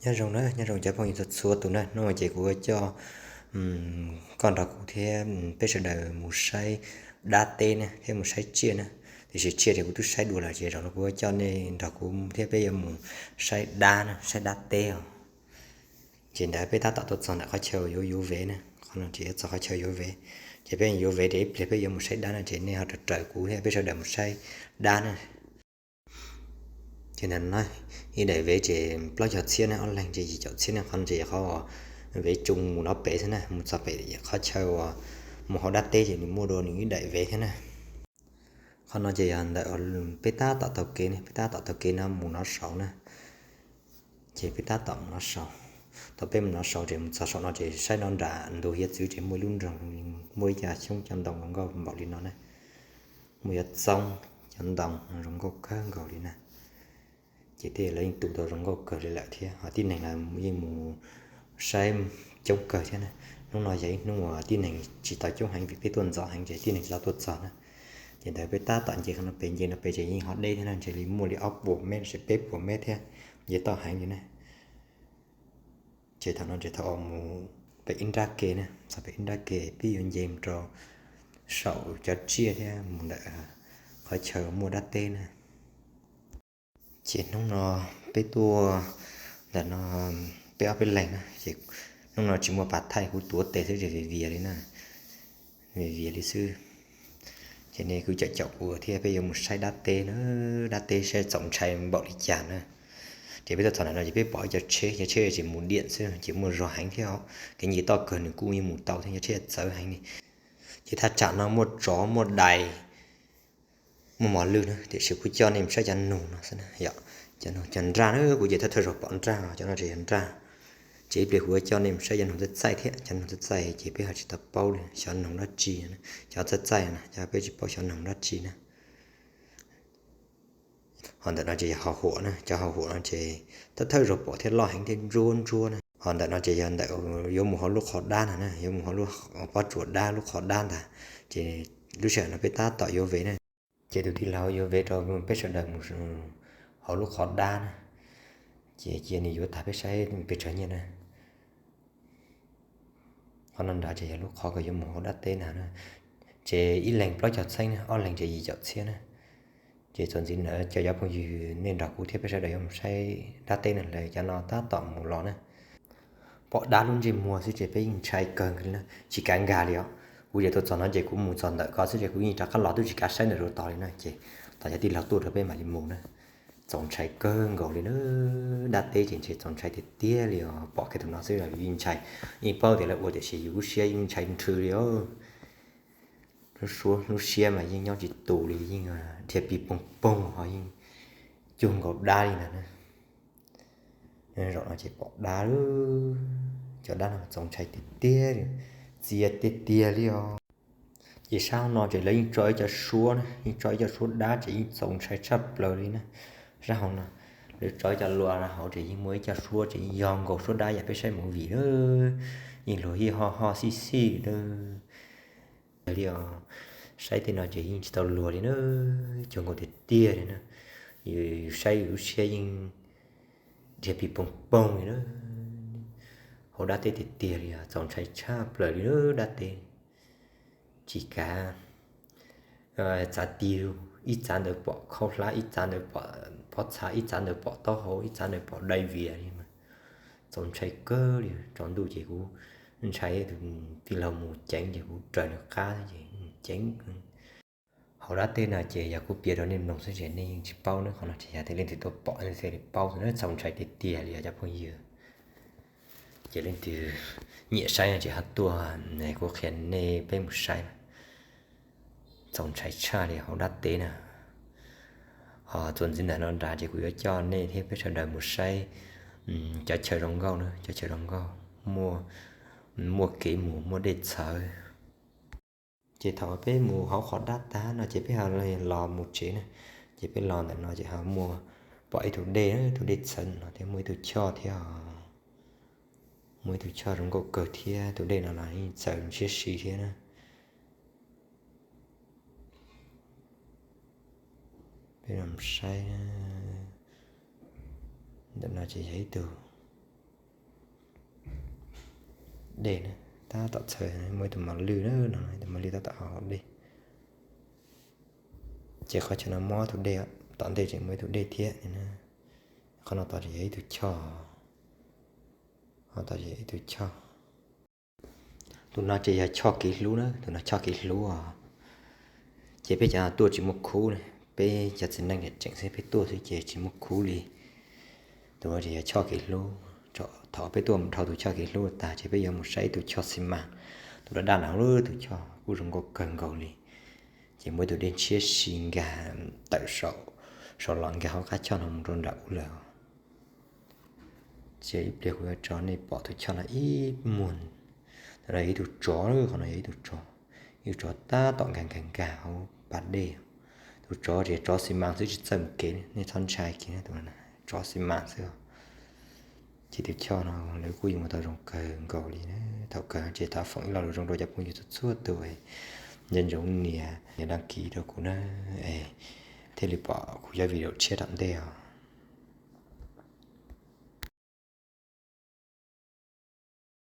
Nyob zoo na, nyob zoo cov phooj ywg txhua txhua tus na, hnub no ces kuv coj koj nrog kuv thiab peb sawv daws mus saib dab teb na, thiab mus saib tsiaj na. Tiam sis tsiaj ces kuv twb saib dua lawm, ces zaum no kuv coj nej nrog kuv thiab peb yuav mus saib dab na, saib dab teb os. Ces ntawd peb tab tom tuaj txog ntawm qhov chaw yuav yuav vev na, qhov no ces yuav txog qhov chaw yuav vev. Ces peb yuav vev ces ib pliag peb yuav mus saib dab na, ces nej ho raws raws kuv thiab peb sawv daws mus saib dab na. Ces ntawm no ib daim vev ces plaub caug txhiab na, ob leeg ces yim caum txhiab na, qhov no ces yog qhov vev tsuas mus no pem xwb na, mus txog pem qhov chaw uas mus hauv dab teb ces nws muaj dua nws ib daim vev thiab na. Qhov no ces yog ntawm peb tab tom taug kev ne, peb tab tom taug kev no mus no saud na. Ces peb tab tom mus no saud, thaum peb mus no saud ces mus txog saum no ces saib no nram ntug hiav txwv ces muaj ib lub nroog, muaj ib co xyoob cov ntoo zoo nkauj npaum li no na. Muaj yuav txoob cov ntoo zoo nkauj kawg nkaus li na. Ces tej lawv yeej tu tau zoo nkauj kawg li lawm thiab, ho tib neeg los yeej mus saib coob kawg thiab na. Hnub no yog ib hnub uas tib neeg tsis tau coob heev vim peb tuaj ntxov heev ces tib neeg tsis tau tuaj txog na. Ces ntawd peb tab tom nce qhov no pem, nce no pem ces yeej ho deb thiab na, ntshe li muaj li ob puas mev los sis peb puas mev thiab, nce toj heev li na. Ces thaum no ces thaum mus pem ib nrab ke na, txog pem ib nrab ke peb yuav nce mus rau saum cov tsiaj thiab mus ntawm qhov chaw muaj dab teb na. Ces hnub no peb tuaj ntawm no peb ob peb leeg na, ces hnub no tsis muaj pas thaij, kuv tuav tes xwb ces vias vias li na, vias vias li xwb. Ces nej kuj caum caum kuv thiab peb yuav mus saib dab teb na, dab teb saib txaus ntshai npaum li cas na. Ces peb tuaj txog ntawm no ces peb pom ib cov tsheb, cov tsheb ces mus diam xwb ces muaj zog heev thiab, kev nce toj kawg nws kuj yeej mus tau thiab, cov tsheb txawv heev li. Ces thaj tsam no muaj tsov muaj dais, muaj mos lwj na, tiam sis kuv coj nej mus saib cov noog no xwb na, yog cov noog cov nraj na, kuv ces thawj thawj zaug pom nraj, cov no ces yog nraj. Ces ib pliag kuv coj nej mus saib cov noog txaij txaij thiab, cov noog txaij txaij ces peb ho tsis tau paub li xyov noog dab tsi, cov txaij txaij na, cov peb tsis paub xyov noog dab tsi na. Ho ntawm no ces yog hau huam na, cov hau huam no ces thawj thawj zaug pom thiab loj heev thiab ntsuab ntsuab na. Ho ntawm no ces yog ntawm yuav mus hauv lub qhov dab no na, yuav mus hauv lub pob tsuas dab lub qhov dab ntag. Ces lub sij hawm no peb tab tom yuav vev na. Ces tus tij laug yuav vev rau peb sawv daws mus hauv lub qhov dab na. Ces cia nws yuav tag peb saib pes tsawg nyiaj na. Qhov no nrad ces yog lub qhov uas yuav mus hauv dab teb na. Ces ib leeg plaub caug txheeb na, ob leeg ces yim caum txhiab na. Ces txuas ntxiv ntawd cov cov phooj ywg nej nrog kuv thiab peb sawv daws yuav mus saib dab teb na, lawv cov no tab tom mus los na. Pom dab lub ntsej muag xwb ces peb yeej ntshai kawg nkaus li na, tsis kav nkag li os. Kuv ces tuaj txog no ces kuv mus txog ntawm ko xwb ces kuv yeej rov qab los twb tsis kav saib ntawm rau tod li na, ces tos cov tij laug tuaj rau peb mam li mus na. Txaus ntshai kawg nkaus li na, dab teb ces ntshe txaus ntshai tiag tiag li os, pom kiag tus no xwb los yeej ntshai, yeej paub tias lawv ua tiam sis yus lub siab yeej ntshai nrhw li os. Lub siab mas yeej nyob tsis tus li, yeej dhia pis poog poog ho yeej cuag nkaus dab li ntag na. Zaum no ces pom dab, cov dab no txaus ntshai tiag tiag li, txias tiag tiag li os. Ces sab hauv no ces lawv yeej tso ib co suab na, yeej tso ib co suab dab ces yeej txaus ntshai tshaj plaws li na. Sab hauv no lawv tso ib co lua hauv ces yeej muaj ib co suab ces yeej yog nkaus suab dab yam peb saib movie na, yeej luag hij ho ho xij xij na. Li os, saib tej no ces yeej tsis tau luag li na, cuag nkaus tiag tiag li na. Yus saib yus lub siab yeej dhia pis poog poog li na. Hauv dab teb tiag tiag li os, txaus ntshai tshaj plaws li na dab teb. Tsis kav txav tig, ib txav ntawd pom khaub hlab, ib txav ntawd pom pob txha, ib txav ntawd pom taub hau, ib txav ntawd pom dai vias li mas txaus ntshai kawg li. Tsaus ntuj ces kuv ntshai, tus tij laug mus ceev ces kuv raws nws qab ces mus ceev. Hauv dab teb no ces yog kuv piav rau nej mloog xwb ces nej yeej tsis paub na, qhov no ces yog tias leej twg tuaj pom thiaj li paub xwb na, txaus ntshai tiag tiag li os cov phooj ywg. Ces leej twg nyiam saib no ces ho tuaj, kuv qhia nej peb mus saib. Txaus ntshai tshaj li hauv dab teb na. Ho txuas ntxiv ntawm no nrad ces kuv yuav coj nej thiab peb sawv daws mus saib cov chaw zoo nkauj na, cov chaw zoo nkauj, muaj kev mus muaj dej txhawv. Ces thaum peb mus hauv qhov dab tag no ces peb ho los mus tsev na. Ces peb los ntawm no ces ho muaj, pom ib tug dej, tus dej txhawv no thiab muaj ib tug choj thiab, muaj ib tug choj zoo nkauj kawg thiab, tus dej no los yeej txawv ntshiab si thiab na. Peb los saib, ntawm no ces yog ib tug dej na, tab tom txhawv muaj ib tug mos lwj na, no tus mos lwj tab tom haus dej. Ces qhov chaw no muaj tus dej, tom ntej tseem muaj ib tug dej thiab. Qhov no tos yog ib tug choj, ho tos yog ib tug choj. Tus no ces yog choj kev hlub na, tus no choj kev hlub os. Ces peb cov tuaj tsis muaj khub ne, peb cov txiv neej tseem xwb, peb tuaj xwb ces tsis muaj khub li. Tus no ces yog choj kev hlub. Thaum peb tuaj mus dhau tus choj kev hlub tag ces peb yuav mus saib tus choj xi mas, tus daj daj no, tus choj kuj zoo nkauj kawg nkaus li. Ces muaj ib tug dej ntshiab si nkag tawm saum, saum los nkag hauv qab choj no mus rau nram ub lawm. Ces ib pliag kuv yuav tso nej pom tus choj no ib muag. Ntawm no yog ib tug tsov, qhov no yog ib tug tsov, ib tug tsov tab tom nkag nkag nkag hauv pas dej. Tus tsov ces tsov xi mas xwb, tsis txawj mus kev, nej txhob ntshai kiag, tsov xi mas xwb. Ces tus choj no lawv kuj yuav mus tau zoo kawg nkaus li na. Thaum kawg ces thov foom ib lo lus zoo rau cov phooj ywg txhua txhua tus, nco ntsoov nias, nias đăng ký rau kuv na, thiaj li pom kuv cov video tshiab tom ntej os.